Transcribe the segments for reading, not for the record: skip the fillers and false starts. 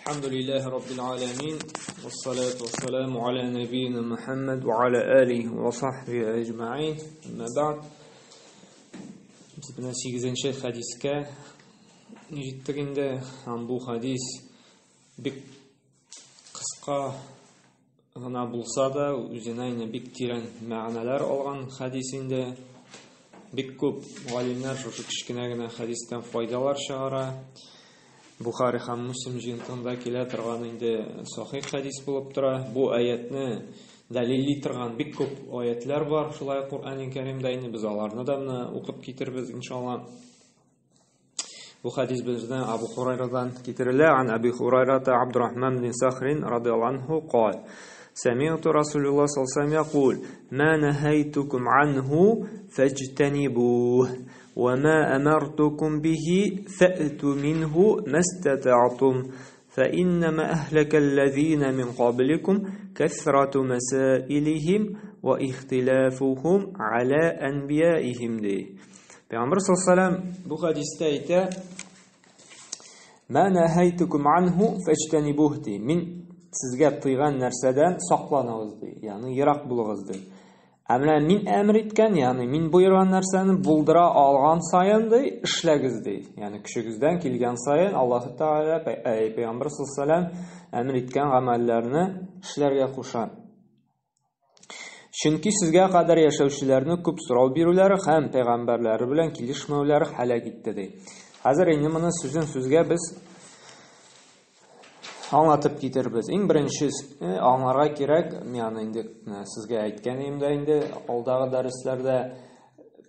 الحمد لله رب العالمين والصلاة والسلام على نبينا محمد وعلى آله وصحبه أجمعين أما بعد Без менә сигезенче хәдискә җиттек инде. Һәм бу хәдис бик кыска гына булса да, үзенә инде бик тирән мәгънәләр алган хәдис инде. Бик күп галимнәр шушы кечкенә генә хәдистән файдалар чыгара. Бухари һәм Муслим җыентыгында килә торган инде сахих хәдис булып тора. Бу аятны дәлилли торган бик күп аятлар бар. Шулай Коръән Кәримдә инде без аларны да менә укып китербез иншалла. Бу хәдис бездә Абу Хурайрадан китерелә. Ан Аби Хурайрата Абдуррахман бин Сахрин радиаллаһу анху кал. سمعت رسول الله صلى الله عليه وسلم يقول ما نهيتكم عنه فاجتنبوه وما أمرتكم به فأتوا منه ما استطعتم فإنما أهلك الذين من قبلكم كثرة مسائلهم واختلافهم على أنبيائهم دي Пәйгамбер саллаллаху алейһи бу хәдистә әйтә: "Ма нахайтукум анху фаҗтанибух" ди. Мин сезгә тыйган нәрсәдән сакланыгыз ди. Ягъни ерак булыгыз ди. Ә менә мин әмер иткән, ягъни мин боерган нәрсәне булдыра алган саен ди, эшләгез ди. Ягъни көчегездән килгән саен Аллаһ Тәгалә Пәйгамбер саллаллаху алейһи әмер иткән гамәлләрне эшләргә куша. Чөнки сезгә кадәр яшәүчеләрне күп сорау бирүләре һәм пәйгамбәрләре белән килешмәүләре һәлак итте ди. Хәзер инде моны сүзен сүзгә без аңлатып китербез. Иң беренче аңларга кирәк, мин инде сезгә әйткән идем дә инде алдагы дәресләрдә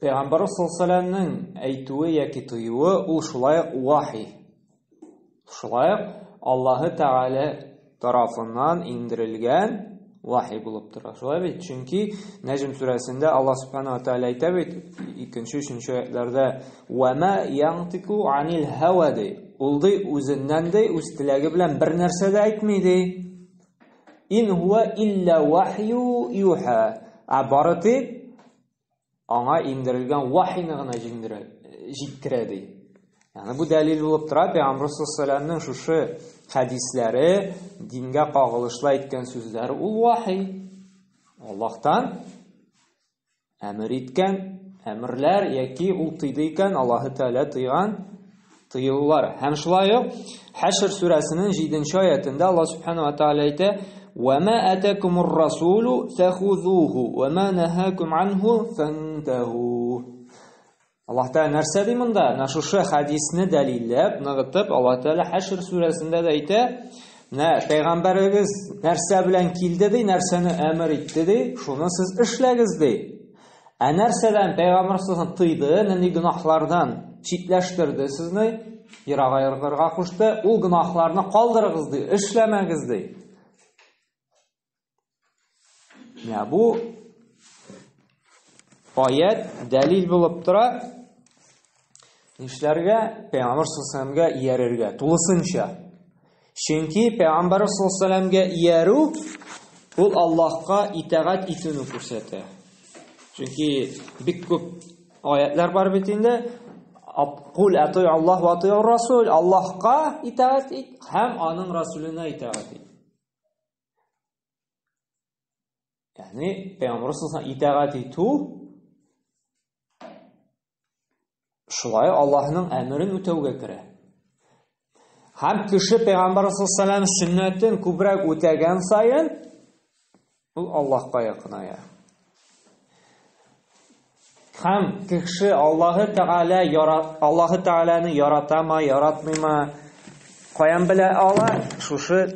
Пәйгамбәр саллаллаху алейһи әйтүе яки тыюы ул шулай ук вахи. Шулай ук Аллаһы Тәгалә тарафыннан иңдерелгән вахи булып тора. Шулай бит? Чөнки Нәҗм сүрәсендә Аллаһ Субхану ва Тәгалә әйтә бит, икенче, өченче аятларда: "Ва ма янтику анил һава" ди. Ул ди үзеннән ди, үз теләге белән бер нәрсә дә әйтми ди. Ин хуа илля вахью юха. Ә бары тик аңа иңдерелгән вахины гына җиңдерә, җиткерә ди. Ягъни бу дәлил булып тора, Пәйгамбер саллаллаху шушы хәдисләре, дингә кагылышлы әйткән сүзләре ул вахи. Аллаһтан әмер иткән әмерләр яки ул тыйды икән, Аллаһы Тәгалә тыйган тыелулар. Һәм шулай ук Хәшр сүрәсенең 7 аятында Аллаһ Субхану ва Тааля әйтә: "Ва ма атакумур расулу фахузуху ва ма нахакум анху фантаху." Аллаһ Тааля нәрсә ди монда? Менә шушы хәдисне дәлилләп, ныгытып, Аллаһ Тааля Хәшр сүрәсендә дә әйтә: "Менә пәйгамбәрегез нәрсә белән килде ди, нәрсәне әмер итте ди, шуны сез эшләгез ди. Ә нәрсәдән пәйгамбәр саллаллаху тыйды, нинди гөнаһлардан читләштерде сезне, ерагаерырга кушты, ул гөнаһларны калдырыгыз ди, эшләмәгез ди. Менә бу аят дәлил булып тора. Нишләргә? Пәйгамбәр саллаллаху иярергә тулысынча. Чөнки Пәйгамбәр саллаллаху иярү ул Аллаһка итагать итүне күрсәтә. Чөнки бик күп аятлар бар бит инде. Кул атый Аллаһ ва атый Расул. Аллаһка итагать ит һәм аның Расулына итагать ит. Ягъни Пәйгамбәр саллаллаху итагать итү шулай Аллаһның әмерен үтәүгә керә. Һәм кеше Пәйгамбәр саллаллаху сөннәтен күбрәк үтәгән саен ул Аллаһка якыная. Һәм кеше Аллаһы Тәгалә ярат, Аллаһы Тәгаләне яратамы, яратмыймы, каян белә ала? Шушы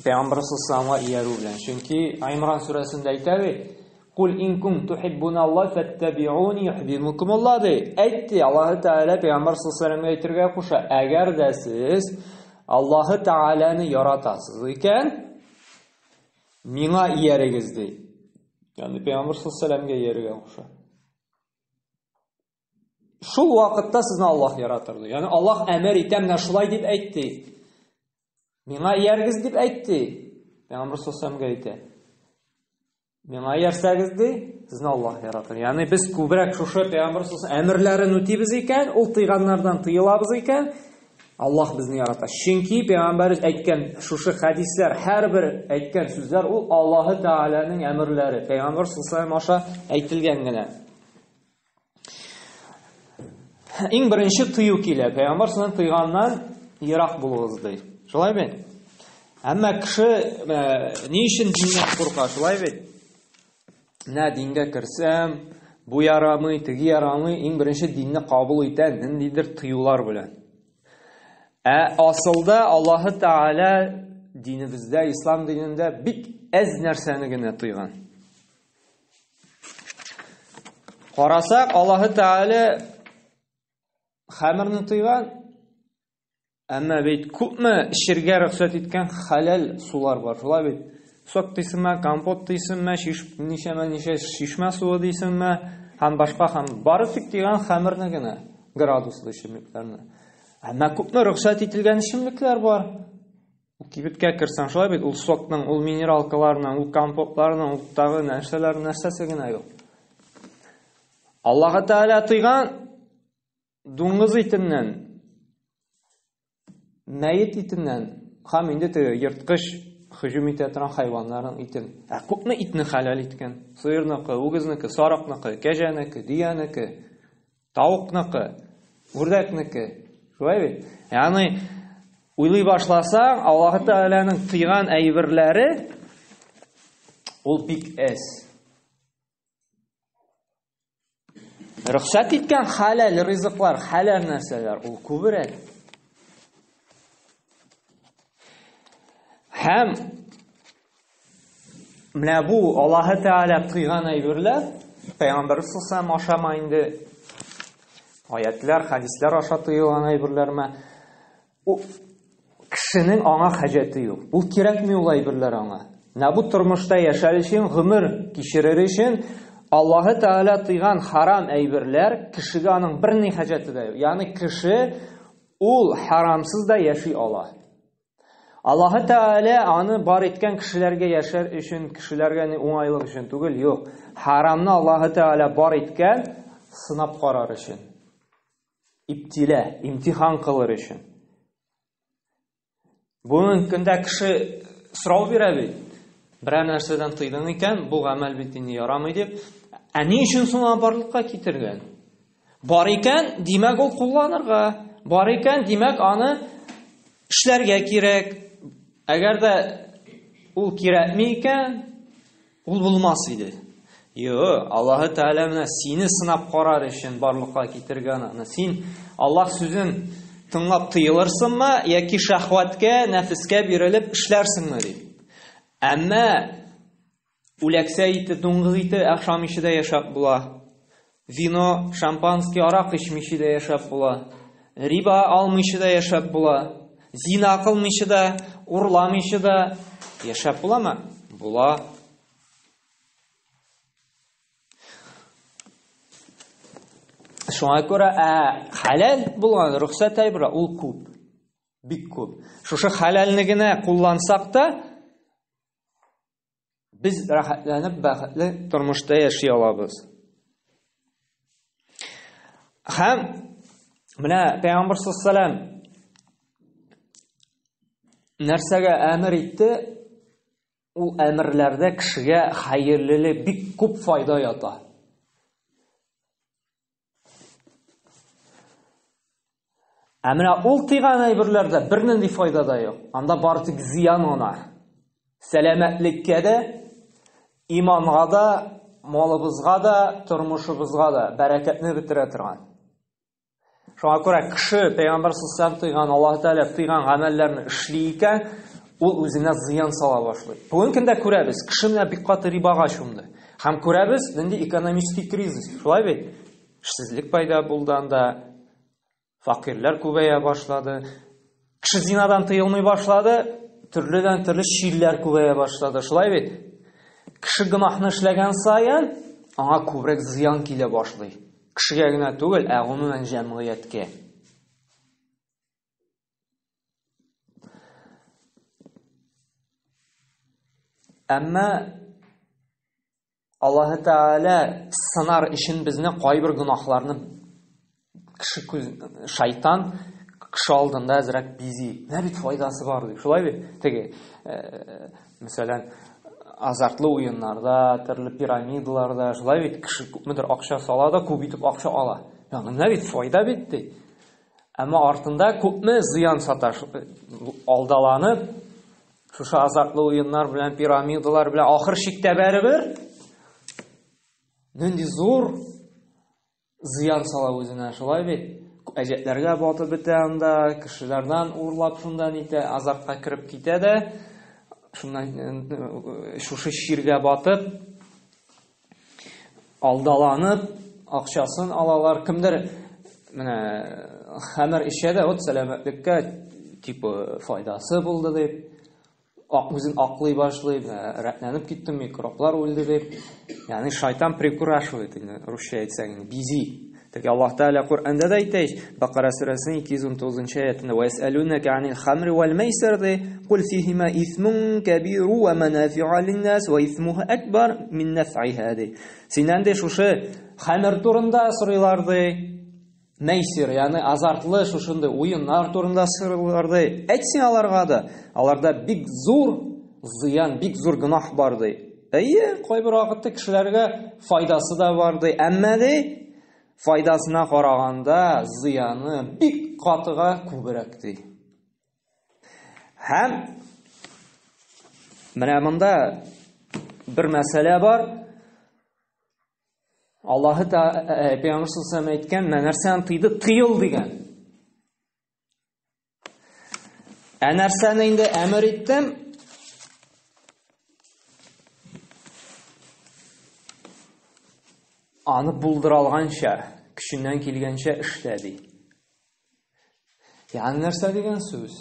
Пәйгамбәр саллаллаху иярү белән. Чөнки Имран сүрәсендә әйтә бит: Кул ин кунтум тухиббуналлаһ фаттабиуни юхбибкумуллаһ ди. Әйт ди, Аллаһы Тәгалә Пәйгамбәр саллаллаху алейһи әйтергә куша. Әгәр дә сез Аллаһы Тәгаләне яратасыз икән, миңа иярегез ди. Ягъни Пәйгамбәр саллаллаху алейһи иярергә куша. Шул вакытта сезне Аллаһ яратыр ди. Ягъни Аллаһ әмер итә, менә шулай дип әйт ди. Миңа иярегез дип әйт ди. Пәйгамбәр саллаллаху алейһи әйтә. Миңа иярсәгез ди, сезне Аллаһ яратыр. Ягъни без күбрәк шушы Пәйгамбәр саллаллаху әмерләрен үтибез икән, ул тыйганнардан тыелабыз икән, Аллаһ безне ярата. Чөнки пәйгамбәрбез әйткән шушы хәдисләр, һәрбер әйткән сүзләр ул Аллаһы Тәгаләнең әмерләре. Пәйгамбәр саллаллаһу аша әйтелгән генә. Иң беренче тыю килә. Пәйгамбәр саллаллаһу тыйганнан ерак булыгыз ди. Шулай бит? Әмма кеше ни өчен диннән курка, шулай бит? Менә дингә керсәм, бу ярамый, теге ярамый, иң беренче динне кабул итә ниндидер тыюлар белән. Ә асылда Аллаһы Тәгалә динебездә, ислам динендә бик әз нәрсәне генә тыйган. Карасак, Аллаһы Тәгалә хәмерне тыйган, Әмма бит күпме эчергә рөхсәт иткән хәләл сулар бар, шулай бит? Сок дисеңме, компот дисеңме, шиш, ничәмә ничә чишмә суы дисеңме, һәм башка һәм бары тик дигән хәмерне генә, градуслы эчемлекләрне. Әмма күпме рөхсәт ителгән эчемлекләр бар. Кибеткә керсәң, шулай бит, ул сокның, ул минералкаларның, ул компотларның, ул тагы нәрсәләр, нәрсәсе генә юк. Аллаһы Тәгалә тыйган Дуңгыз итеннән, мәет итеннән һәм инде теге ерткыч һөҗүм итә торган хайваннарның итен. Ә күпме итне хәләл иткән? Сыерныкы, үгезнеке, сарыкныкы, кәҗәнеке, дөянеке, тавыкныкы, үрдәкнеке. Шулай бит? Ягъни уйлый башласаң, Аллаһы Тәгаләнең тыйган әйберләре ул бик әз. Рөхсәт иткән хәләл ризыклар, хәләл нәрсәләр ул күбрәк. Һәм менә бу Аллаһы Тәгалә тыйган әйберләр, Пәйгамбәр саллаллаһу ашама инде аятлар, хәдисләр аша тыелган әйберләрме? Ул кешенең аңа хаҗәте юк. Ул кирәкми ул әйберләр аңа. Менә бу тормышта яшәр өчен, гомер кичерер өчен Аллаһы Тәгалә тыйган харам әйберләр кешегә аның берни хаҗәте дә юк. Ягъни кеше ул харамсыз да яши ала. Аллаһы Тәгалә аны бар иткән кешеләргә яшәр өчен, кешеләргә ни уңайлык өчен түгел, юк. Харамны Аллаһы Тәгалә бар иткән сынап карар өчен. Ибтилә, имтихан кылыр өчен. Бүгенге көндә кеше сорау бирә бит. Берәр нәрсәдән тыйдың икән, бу гамәл бит инде ярамый дип. Ә ни өчен соң аны барлыкка китергән? Бар икән, димәк ул кулланырга. Бар икән, димәк аны эшләргә кирәк. Әгәр дә ул кирәкми икән, Ул булмас иде. Йо, Аллаһы Тәгалә менә сине сынап карар өчен барлыкка китергән аны. Син Аллаһ сүзен тыңлап тыелырсыңмы яки шәһвәткә, нәфескә бирелеп эшләрсеңме дип. Әмма үләксә ите, дуңгыз ите ашамыйча да яшәп була. Вино, шампанский, арак эчмичә дә яшәп була. Риба алмыйча да яшәп була. Зина кылмыйча да, урламыйча да яшәп буламы? Була. Шуңа күрә, ә хәләл булган рөхсәт әйбер ул күп. Бик күп. Шушы хәләлне генә куллансак та, Без рәхәтләнеп бәхетле тормышта яши алабыз. Һәм менә Пәйгамбер саллаллаху нәрсәгә әмер итте? Ул әмерләрдә кешегә хәерлелек бик күп файда ята. Ә менә ул тыйган әйберләрдә бернинди файда да юк. Анда бары тик зыян гына. Сәламәтлеккә дә, иманга да, малыбызга да, тормышыбызга да бәрәкәтне бетерә торган. Шуңа күрә кеше Пәйгамбәр саллаллаху тыйган, Аллаһ Тәгалә тыйган гамәлләрне эшли икән, ул үзенә зыян сала башлый. Бүгенге көндә күрәбез, кеше менә бик каты рибага чумды. Һәм күрәбез, нинди экономический кризис, шулай бит? Эшсезлек пайда булды анда, факирләр күбәя башлады. Кеше зинадан тыелмый башлады, төрледән төрле чирләр күбәя башлады, шулай бит? Кеше гөнаһны эшләгән саен, аңа күбрәк зыян килә башлый. Кешегә генә түгел, ә гомумән җәмгыятькә. Әмма Аллаһы Тәгалә сынар өчен безне кайбер гөнаһларны кеше күз шайтан Кеше алдында әзрәк бизи. Менә бит файдасы бар дип. Шулай бит? Теге, мәсәлән, азартлы уеннарда, төрле пирамидаларда, шулай бит, кеше күпмедер акча сала да, күп итеп акча ала. Ягъни менә бит файда бит ди. Әмма артында күпме зыян сата, алдаланып, шушы азартлы уеннар белән, пирамидалар белән ахыр чиктә бәребер нинди зур зыян сала үзенә, шулай бит? Әҗәтләргә батып бетә анда, кешеләрдән урлап шунда нитә, азартка кереп китә дә, шуннан шушы чиргә батып, алдаланып, акчасын алалар. Кемдер менә хәмер эчә дә, вот сәламәтлеккә типа файдасы булды дип, үзен аклый башлый, рәтләнеп киттем, микроблар үлде дип. Ягъни шайтан приукрашивает, инде русча әйтсәң, инде бизи. Теге Аллаһ Тәгалә Коръәндә дә әйтә ич, Бакара сүрәсенең 219 аятында: "Ва ясәлүнәкә анил хамри вал майсир" ди, "Кул фихима исмун кабиру ва манафи'у линнас ва исмуха акбар мин нафиха" ди. Синнән ди шушы хәмер турында сорыйлар ди. Мәйсир, ягъни азартлы шушындый уеннар турында сорыйлар ди. Әйт син аларга да, аларда бик зур зыян, бик зур гөнаһ бар ди. Әйе, кайбер вакытта кешеләргә файдасы да бар ди. Әмма ди, файдасына караганда зыяны бик катыга күбрәк ди. Һәм менә монда бер мәсьәлә бар. Аллаһы та Пәйгамбер саллаллаху әйткән, менә нәрсәне тыйды, тыел дигән. Ә нәрсәне инде әмер иттем? Аны булдыра алганча, көченнән килгәнчә эшлә ди. Ягъни нәрсә дигән сүз?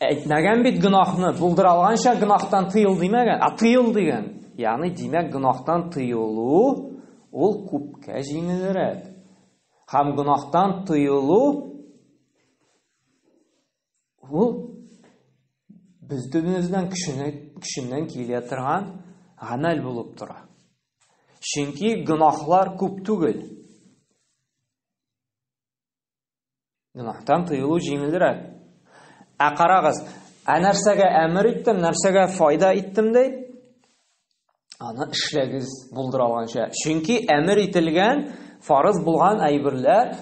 Әйтмәгән бит гөнаһны, булдыра алганча гөнаһтан тыел димәгән, ә тыел дигән. Ягъни, димәк, гөнаһтан тыелу ул күпкә җиңелрәк. Һәм гөнаһтан тыелу ул бөтенебездән көченнән килә торган гамәл булып тора. Чөнки гөнаһлар күп түгел. Гөнаһтан тыелу җиңелрәк. Ә карагыз, ә нәрсәгә әмер иттем, нәрсәгә файда иттем ди? Аны эшләгез булдыра алганча. Чөнки әмер ителгән, фарыз булган әйберләр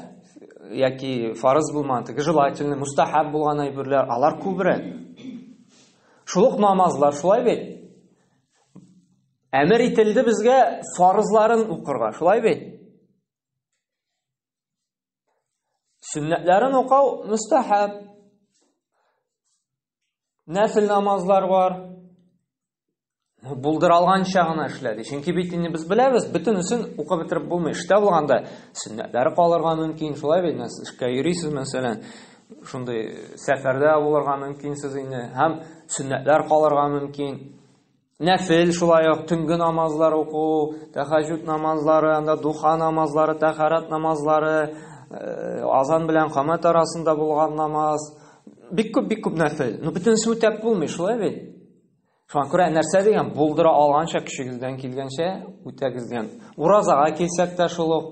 яки фарыз булмаган, теге желательный, мустахаб булган әйберләр, алар күбрәк. Шул ук намазлар шулай бит. Әмер ителде безгә фарызларын укырга, шулай бит? Сөннәтләрен укау мустахаб. Нәфил намазлар бар. Булдыра алганча гына эшләде. Чөнки бит инде без беләбез, бөтенесен укып бетереп булмый. Эштә булганда сөннәтләре калырга мөмкин, шулай бит, сез эшкә йөрисез, мәсәлән, шундый сәфәрдә булырга мөмкинсез инде, һәм сөннәтләр калырга мөмкин. Нәфил шулай ук төнге намазлар уку, тәһәҗҗүд намазлары, анда духа намазлары, тәһарәт намазлары, э, азан белән камәт арасында булган намаз. Бик күп, бик күп нәфил. Ну бөтенесе үтәп булмый, шулай бит? Шуңа күрә нәрсә дигән, булдыра алганча, көчегездән килгәнчә үтәгез дигән. Уразага килсәк тә шул ук.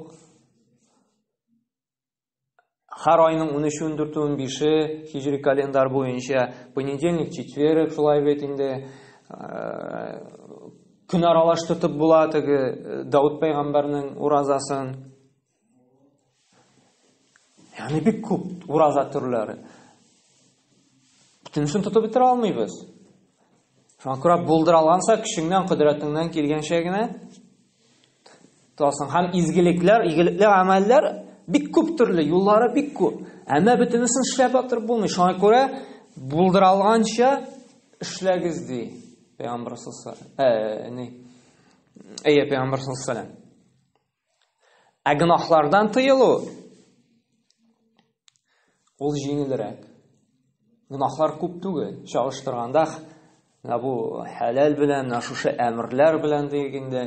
Һәр айның 13, 14, 15-е хиҗри календарь буенча понедельник, четверг шулай бит инде көн аралаш тотып була теге Дауд пәйгамбәрнең уразасын. Ягъни бик күп ураза төрләре. Бөтенесен тотып бетерә алмыйбыз. Шуңа күрә булдыра алганса, көчеңнән, кодрәтеңнән килгәнчә генә тотасың. Һәм изгелекләр, игелекле гамәлләр бик күп төрле, юллары бик күп. Әмма бөтенесен эшләп ятырып булмый. Шуңа күрә булдыра алганча эшләгез ди Пәйгамбер саллаллаху алейһи Әйе, Пәйгамбер саллаллаху алейһи Ә гөнаһлардан тыелу ул җиңелрәк. Гөнаһлар күп түгел, чагыштырганда менә бу хәләл белән, менә шушы әмерләр белән дигәндә.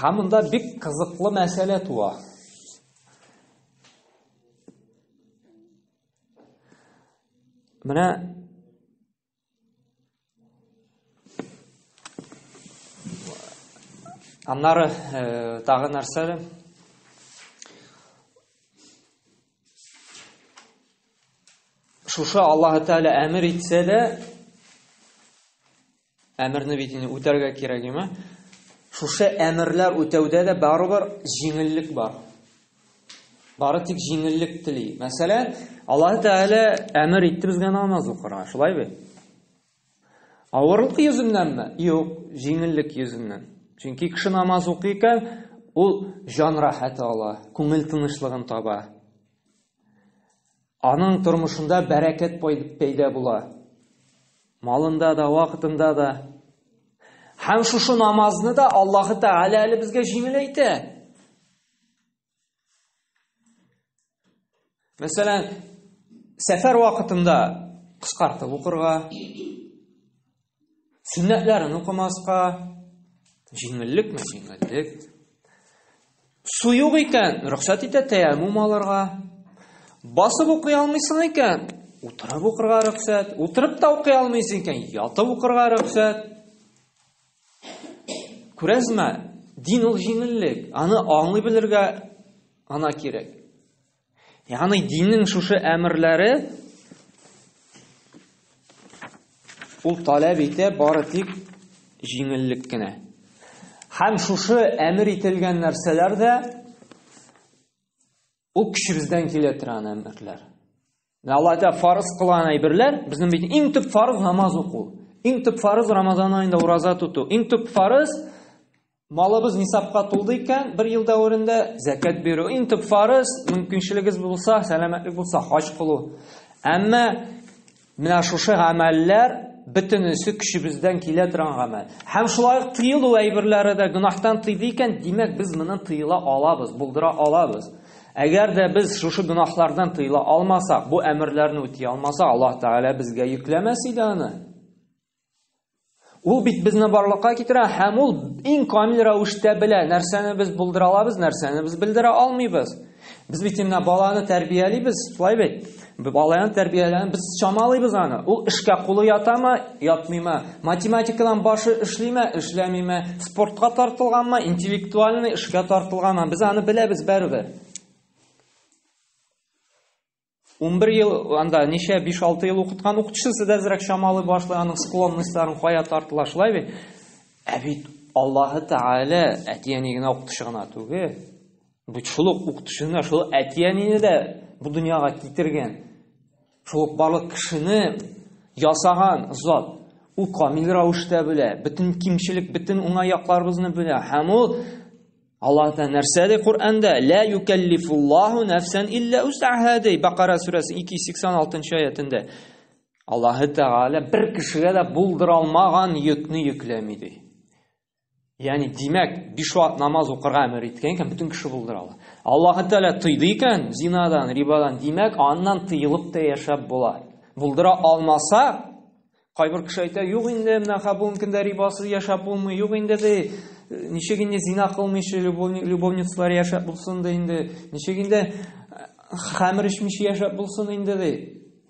Һәм монда бик кызыклы мәсьәлә туа. Менә Аннары тагы нәрсә әле? Шушы Аллаһы Тәгалә әмер итсә дә, әмерне бит инде үтәргә кирәк име? Шушы әмерләр үтәүдә дә барыбер җиңеллек бар. Бары тик җиңеллек тели. Мәсәлән, Аллаһы Тәгалә әмер итте безгә намаз укырга, шулай бит? Авырлык йөзеннәнме? Юк, җиңеллек йөзеннән. Чөнки кеше намаз укый икән, ул җан рәхәте ала, күңел тынычлыгын таба. Аның тормышында бәрәкәт пәйда була. Малында да, вакытында да. Һәм шушы намазны да Аллаһы Тәгалә әле безгә җиңеләйтә. Мәсәлән, сәфәр вакытында кыскартып укырга, сөннәтләрен укымаска, җиңеллекме җиңеллек. Су юк икән, рөхсәт итә тәяммум алырга. Басып укый алмыйсың икән, утырып укырга рөхсәт. Утырып та укый алмыйсың икән, ятып укырга рөхсәт. Күрәсезме, дин ул җиңеллек, аны аңлый белергә ана кирәк. Ягъни диннең шушы әмерләре ул таләп итә бары тик җиңеллек кенә. Һәм шушы әмер ителгән нәрсәләр дә ул көчебездән килә торган әмерләр. Менә Алла әйтә, фарыз кылган әйберләр, безнең бит иң төп фарыз намаз уку. Иң төп фарыз Рамазан аенда ураза тоту. Иң төп фарыз малыбыз нисабка тулды икән, бер ел дәверендә зәкят бирү. Иң төп фарыз мөмкинчелегез булса, сәламәтлек булса, хаҗ кылу. Әмма менә шушы гамәлләр бөтенесе көчебездән килә торган гамәл. Һәм шулай ук тыелу әйберләре дә гөнаһтан тыйды икән, димәк, без моны тыела алабыз, булдыра алабыз. Әгәр дә без шушы гөнаһлардан тыела алмасак, бу әмерләрне үти алмасак, Аллаһ Тәгалә безгә йөкләмәс иде аны. Ул бит безне барлыкка китерә һәм ул иң камил рәвештә белә, нәрсәне без булдыра алабыз, нәрсәне без белдерә алмыйбыз. Без бит менә баланы тәрбиялибез, шулай бит? Баланы тәрбияләнеп, без чамалыйбыз аны. Ул эшкә кулы ятамы, ятмыймы? Математикадан башы эшлиме, эшләмиме? Спортка тартылганмы, интеллектуальный эшкә тартылганмы? Без аны беләбез барыбер. 11 ел анда ничә 5-6 ел укыткан укытучысы да әзрәк чамалый башлый аның склонностьларын кая тартыла, шулай бит? Ә бит Аллаһы Тәгалә әти-әни генә укытучы гына түгел. Бит шул ук укытучыны, шул әти-әнине дә бу дөньяга китергән. Шул ук барлык кешене ясаган зат. Ул камил рәвештә белә, бөтен кимчелек, бөтен уңай якларыбызны белә һәм ул Аллаһ Тәгалә нәрсә ди Коръәндә? Ла юкәллифуллаһу нәфсән илля усаһа ди Бакара сүрәсе 286 аятендә. Аллаһ Тәгалә бер кешегә дә булдыра алмаган йөкне йөкләми ди. Ягъни, димәк, биш вакыт намаз укырга әмер иткән икән, бөтен кеше булдыра ала. Аллаһ Тәгалә тыйды икән зинадан, рибадан, димәк, аннан тыелып та яшәп була. Булдыра алмаса, Кайбер кеше әйтә, юк инде, менә ха бүгенге көндә рибасыз яшәп булмый, юк инде ди, ничек инде зина кылмыйча любовницалар яшәп булсын ди инде, ничек инде хәмер эчмичә яшәп булсын инде ди.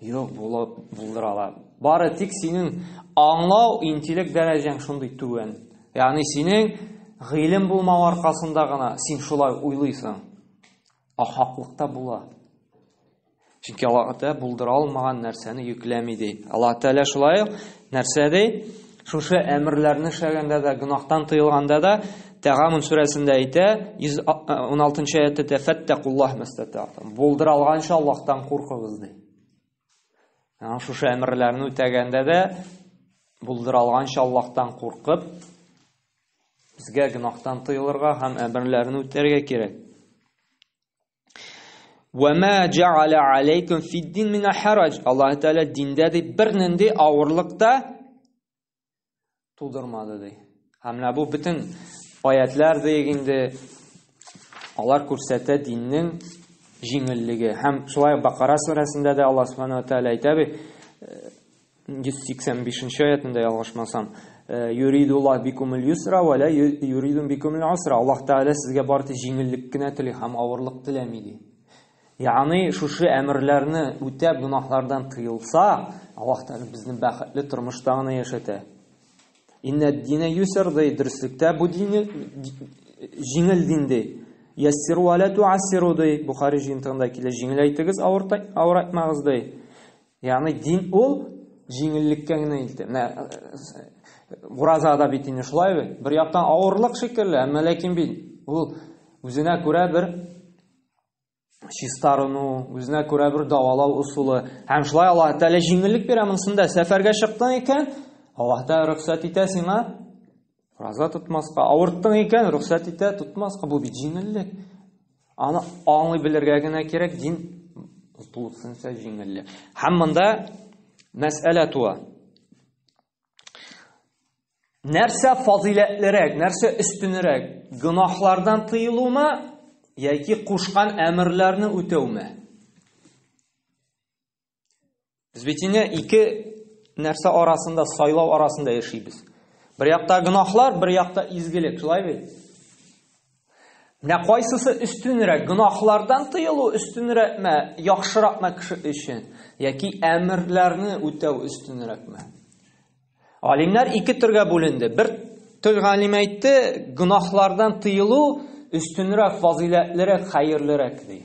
Юк, булып булдыра ала. Бары тик синең аңлау, интеллект дәрәҗәң шундый түбән. Ягъни синең гыйлем булмау аркасында гына син шулай уйлыйсың. Ә хаклыкта була. Чөнки Аллаһ Тәгалә булдыра алмаган нәрсәне йөкләми ди. Аллаһ Тәгалә шулай ук нәрсә ди? Шушы әмерләрне эшләгәндә дә, гөнаһтан тыелганда да Тәгамун сүрәсендә әйтә, 116 аятта фәттәкуллаһ мәстәтәгътум. Булдыра алганча Аллаһтан куркыгыз ди. Ягъни шушы әмерләрне үтәгәндә дә булдыра алганча Аллаһтан куркып, безгә гөнаһтан тыелырга һәм әмерләрне үтәргә кирәк. Ва ма җа'аля алейкум фид-дин мин хараҗ. Аллаһ Тәгалә диндә дип бернинди авырлык та тудырмады ди. Һәм менә бу бөтен аятлар диек инде алар күрсәтә диннең җиңеллеге. Һәм шулай Бакара сүрәсендә дә Аллаһ Субхану ва Тәгалә әйтә бит, 185 нче аятында ялгышмасам, юридуллаһ бикумул юсра ва ла юриду бикумул усра. Аллаһ Тәгалә сезгә бары тик җиңеллек кенә тели һәм авырлык теләми ди. Ягъни шушы әмерләрне үтәп гөнаһлардан тыелса, Аллаһ Тәгалә безне бәхетле тормышта гына яшәтә. Иннә дине юср ди, дөреслектә бу дине җиңел дин ди. Яссиру ва ла туассиру ди. Бухари җыентыгында килә, җиңеләйтегез, авырайтмагыз ди. Ягъни дин ул җиңеллеккә генә илтә. Менә ураза да бит инде шулай бит. Бер яктан авырлык шикелле, әмма ләкин бит ул үзенә күрә бер чистарыну, үзенә күрә бер дәвалау ысулы. Һәм шулай Аллаһ Тәгалә җиңеллек бирә монсында. Сәфәргә чыктың икән, Аллаһ Тәгалә рөхсәт итә сиңа ураза тотмаска. Авырттың икән, рөхсәт итә тотмаска. Бу бит җиңеллек. Аны аңлый белергә генә кирәк, дин тулысынча җиңеллек. Һәм монда мәсьәлә туа. Нәрсә фазыйләтлерәк, нәрсә өстенрәк? Гөнаһлардан тыелумы яки кушкан әмерләрне үтәүме? Без бит инде ике нәрсә арасында, сайлау арасында яшибез. Бер якта гөнаһлар, бер якта изгелек, шулай бит? Менә кайсысы өстенрәк, гөнаһлардан тыелу өстенрәкме, яхшыракмы кеше өчен, яки әмерләрне үтәү өстенрәкме? Галимнәр ике төргә бүленде. Бер төр галим әйтте, гөнаһлардан тыелу өстенрәк, фазыйләтлерәк, хәерлерәк ди.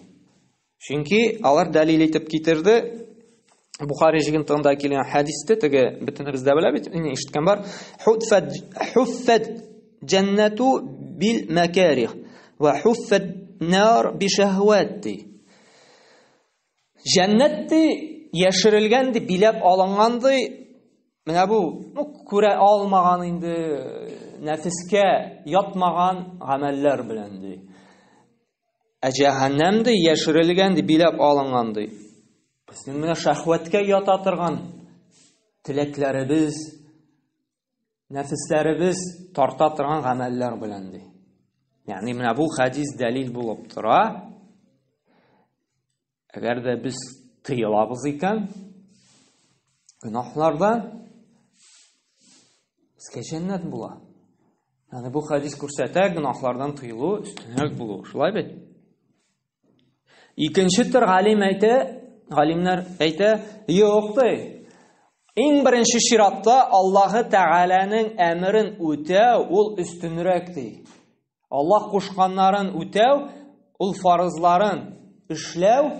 Чөнки алар дәлил итеп китерде. Бухари җыентыгында килгән хәдистә теге бөтенебез дә белә бит, инде ишеткән бар. Хуффат хуффат җәннәту бил мәкарих ва хуффат нар би шәһват ди. Җәннәт ди яшерелгән ди, биләп алынган ди. Менә бу, ну, күрә алмаган инде нәфескә ятмаган гамәлләр белән ди. Ә җәһәннәм ди, яшерелгән ди, биләп алынган ди. Безнең менә шәһвәткә ята торган теләкләребез, нәфесләребез тарта торган гамәлләр белән ди. Ягъни менә бу хәдис дәлил булып тора. Әгәр дә без тыелабыз икән, гөнаһлардан безгә җәннәт була. Ягъни бу хәдис күрсәтә, гөнаһлардан тыелу өстенрәк булу. Шулай бит? Икенче төр галим әйтә, галимнәр әйтә, юк ди. Иң беренче чиратта Аллаһы Тәгаләнең әмерен үтәү ул өстенрәк ди. Аллаһ кушканнарын үтәү, ул фарызларын эшләү,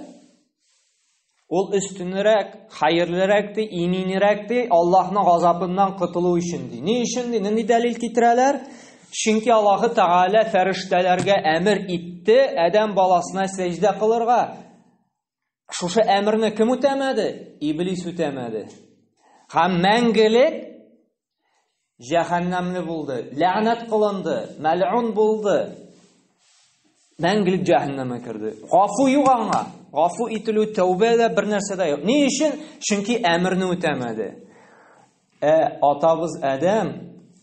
ул өстенрәк, хәерлерәк ди, иминрәк ди, Аллаһның газабыннан котылу өчен ди. Ни өчен ди? Нинди дәлил китерәләр? Чөнки Аллаһы Тәгалә фәрештәләргә әмер итте адәм баласына сәҗдә кылырга. Шушы әмерне кем үтәмәде? Иблис үтәмәде. Һәм мәңгелек җәһәннәмле булды, ләгънәт кылынды, мәлгун булды. Мәңгелек җәһәннәмгә керде. Гафу юк аңа. Гафу ителү, тәүбә дә бер нәрсә дә юк. Ни өчен? Чөнки әмерне үтәмәде. Ә атабыз Адәм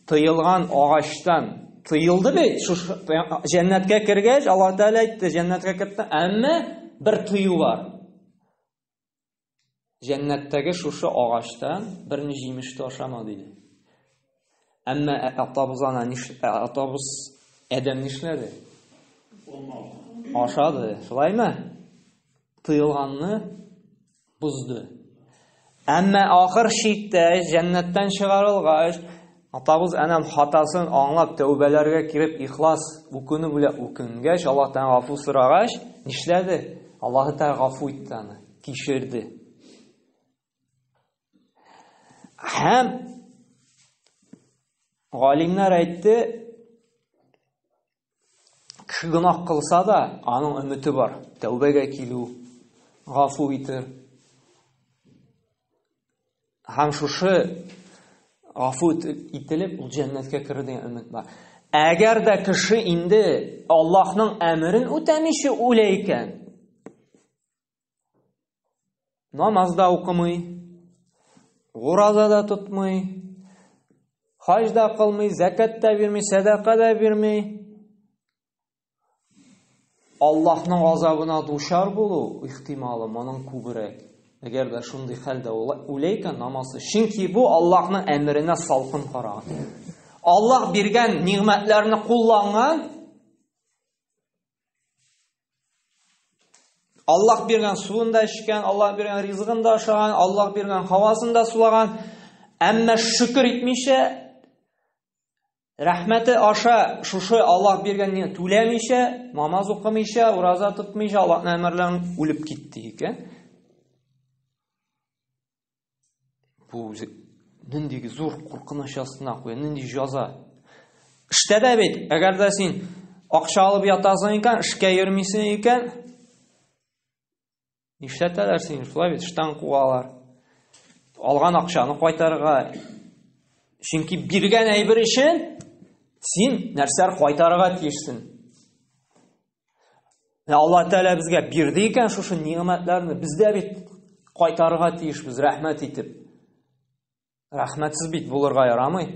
тыелган агачтан тыелды бит. Шушы җәннәткә кергәч, Аллаһ Тәгалә әйтте, җәннәткә кертте, әмма бер тыю бар. Җәннәттәге шушы агачтан бер ни җимеш тә ашама, диде. Әмма атабыз ана ниш, атабыз Адәм нишләде? Ашады, шулаймы? Тыелганны бозды. Әмма ахыр чиктә җәннәттән чыгарылгач, атабыз Адәм хатасын аңлап, тәүбәләргә киреп, ихлас үкенү белән үкенгәч, Аллаһтан гафу сорагач, нишләде? Аллаһы Тәгалә гафу итте аны, кичерде. Һәм галимнәр әйтте, Кеше гөнаһ кылса да, аның өмете бар. Тәүбәгә килү, гафу итер. Һәм шушы гафу ителеп, ул җәннәткә керер дигән өмет бар. Әгәр дә кеше инде Аллаһның әмерен үтәмичә үлә икән, намаз да укымый, ураза да тотмый, хаҗ да кылмый, зәкәт тә бирми, сәдака да бирми. Аллаһның газабына дучар булу ихтималы моның күбрәк. Әгәр дә шундый хәлдә үлә икән намазы, чөнки бу Аллаһның әмеренә салкын караган. Аллаһ биргән нигъмәтләрне кулланган, Аллаһ биргән суын да эчкән, Аллаһ биргән ризыгын да ашаган, Аллаһ биргән һавасын да сулаган. Әмма шөкер итмичә, Рәхмәте аша шушы Аллаһ биргәнне түләмичә, намаз укымыйча, ураза тотмыйча, Аллаһның әмерләрен үлеп китте икән. Бу үзе нинди зур куркыныч астына куя, нинди җәза. Эштә дә бит, әгәр дә син акча алып ятасың икән, эшкә йөрмисең икән, Нишләтәләр сине, шулай бит, эштән куалар. Алган акчаны кайтарырга. Чөнки биргән әйбер өчен син нәрсәләр кайтарырга тиешсең. Ә Алла Тәгалә безгә бирде икән шушы нигъмәтләрне, без дә бит кайтарырга тиешбез, рәхмәт итеп. Рәхмәтсез бит булырга ярамый.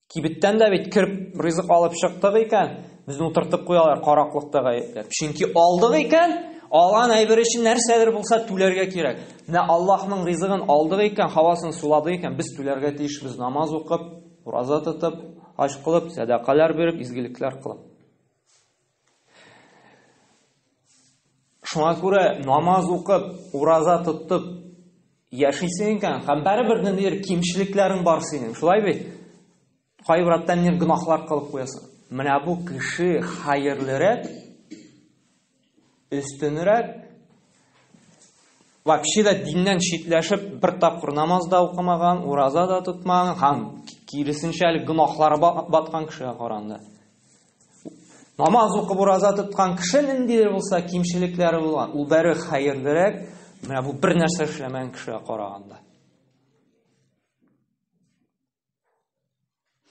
Кибеттән дә бит кереп ризык алып чыктык икән, безне утыртып куялар караклыкта гаепләп. Чөнки алдык икән, алган әйбер өчен нәрсәдер булса түләргә кирәк. Менә Аллаһның ризыгын алдык икән, һавасын суладык икән, без түләргә тиешбез намаз укып, ураза тотып, хаҗ кылып, сәдакалар биреп, изгелекләр кылып. Шуңа күрә намаз укып, ураза тотып яшисең икән, һәм барыбер ниндидер кимчелекләрең бар синең, шулай бит? Кайбер хәтта ниндидер гөнаһлар кылып куясың. Менә бу кеше хәерлерәк, өстенрәк, вообще да диннән читләшеп, бер тапкыр намаз да укымаган, ураза да тотмаган һәм киресенчә әле гөнаһлары баткан кешегә караганда. Намаз укып ураза тоткан кеше ниндидер булса кимчелекләре булган, ул бәре хәерлерәк, менә бу бер нәрсә эшләмәгән кешегә караганда.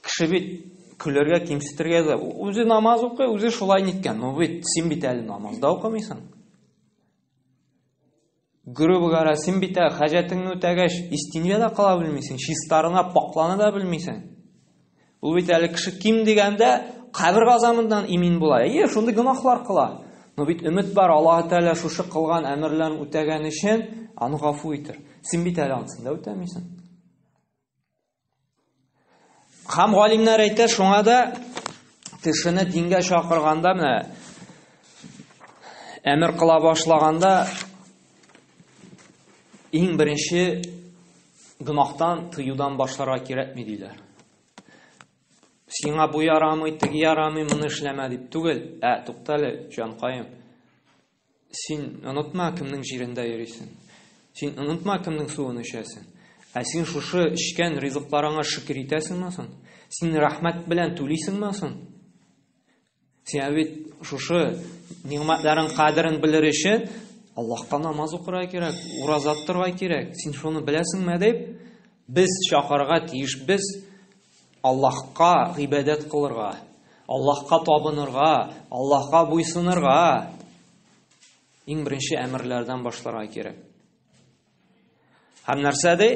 Кеше бит көләргә, кимсетергә дә, үзе намаз укый, үзе шулай ниткән. Но бит син бит әле намаз да укымыйсың. Грубо говоря, син бит әле хаҗәтеңне үтәгәч, истинҗа да кыла белмисең, чистарына, паклана да белмисең. Ул бит әле кеше ким дигәндә кабер газабыннан имин була. Әйе, шундый гөнаһлар кыла. Но бит өмет бар, Аллаһ Тәгалә шушы кылган әмерләрен үтәгән өчен аны гафу итер. Син бит әле анысын да үтәмисең. Һәм галимнәр әйтә, шуңа да кешене дингә чакырганда менә әмер кыла башлаганда иң беренче гөнаһтан тыюдан башларга кирәкми диләр. Сиңа бу ярамый, теге ярамый, моны эшләмә дип түгел. Ә, туктале, җанкаем. Син онытма, кемнең җирендә йөрисең. Син онытма, кемнең суын эчәсең. Ә син шушы эчкән ризыкларыңа шөкер итәсеңме соң? Син рәхмәт белән түлисеңме соң? Син бит шушы нигъмәтләрнең кадерен белер өчен Аллаһка намаз укырга кирәк, ураза тотарга кирәк. Син шуны беләсеңме дип, без чакырырга тиешбез Аллаһка гыйбадәт кылырга, Аллаһка табынырга, Аллаһка буйсынырга. Иң беренче әмерләрдән башларга кирәк. Һәм нәрсә ди?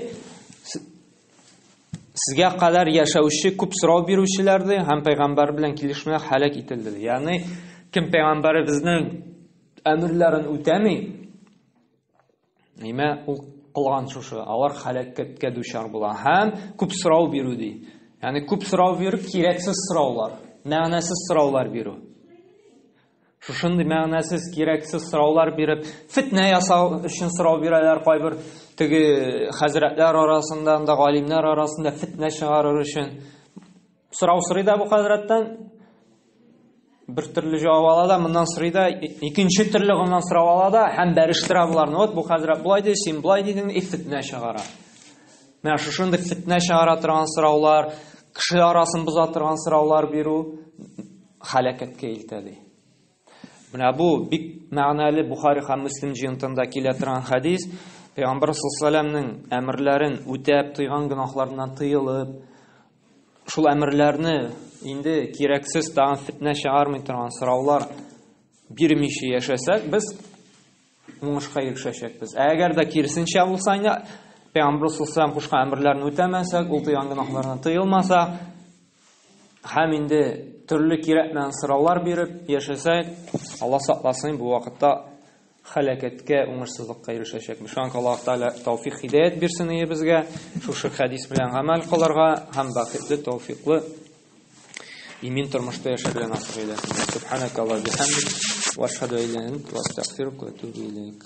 Сезгә кадәр яшәүче күп сорау бирүчеләр ди һәм пәйгамбәр белән килешмәй һәлак ителде. Ягъни кем пәйгамбәребезнең әмерләрен үтәми, Нимә ул кылган шушы, алар һәлакәткә дучар була. Һәм күп сорау бирү ди. Ягъни күп сорау бирү кирәксез сораулар, мәгънәсез сораулар бирү. Шушындый мәгънәсез, кирәксез сораулар биреп, фитнә ясау өчен сорау бирәләр кайбер теге хәзрәтләр арасында, анда галимнәр арасында фитнә чыгарыр өчен. Сорау сорый да бу хәзрәттән, бер төрле җавап ала да, моннан сорый да, икенче төрле гыннан сорау ала да һәм бәрештерә боларны. Вот бу хәзрәт болай ди, син болай дидең, и фитнә чыгара. Менә шушындый фитнә чыгара торган сораулар, кеше арасын боза торган сораулар бирү һәлакәткә илтә ди. Менә бу бик мәгънәле Бухари һәм Мөслим җыентында килә торган хәдис. Пәйгамбәр саллаллаһу алейһи әмерләрен үтәп, тыйган гөнаһларыннан тыелып, шул әмерләрне инде кирәксез тагын фитнә чыгармый торган сораулар бирмичә яшәсәк, без уңышка ирешәчәкбез. Ә әгәр дә киресенчә булса инде, Пәйгамбер саллаллаһу алейһи кушкан әмерләрне үтәмәсәк, ул тыйган гөнаһлардан тыелмасак, һәм инде төрле кирәкмәгән сораулар биреп яшәсәк, Алла сакласын, бу вакытта һәлакәткә, уңышсызлыкка ирешәчәкбез. Шуңа Аллаһ Тәгалә тәүфик һидәят бирсен ие безгә, шушы хәдис белән гамәл кылырга һәм бәхетле, тәүфиклы имин тормышта яшәргә насыйп әйләсен. Субханакаллаһу бихамдик ва ашһаду ан ла илаһа илля анта астагфирука ва атубу илейк.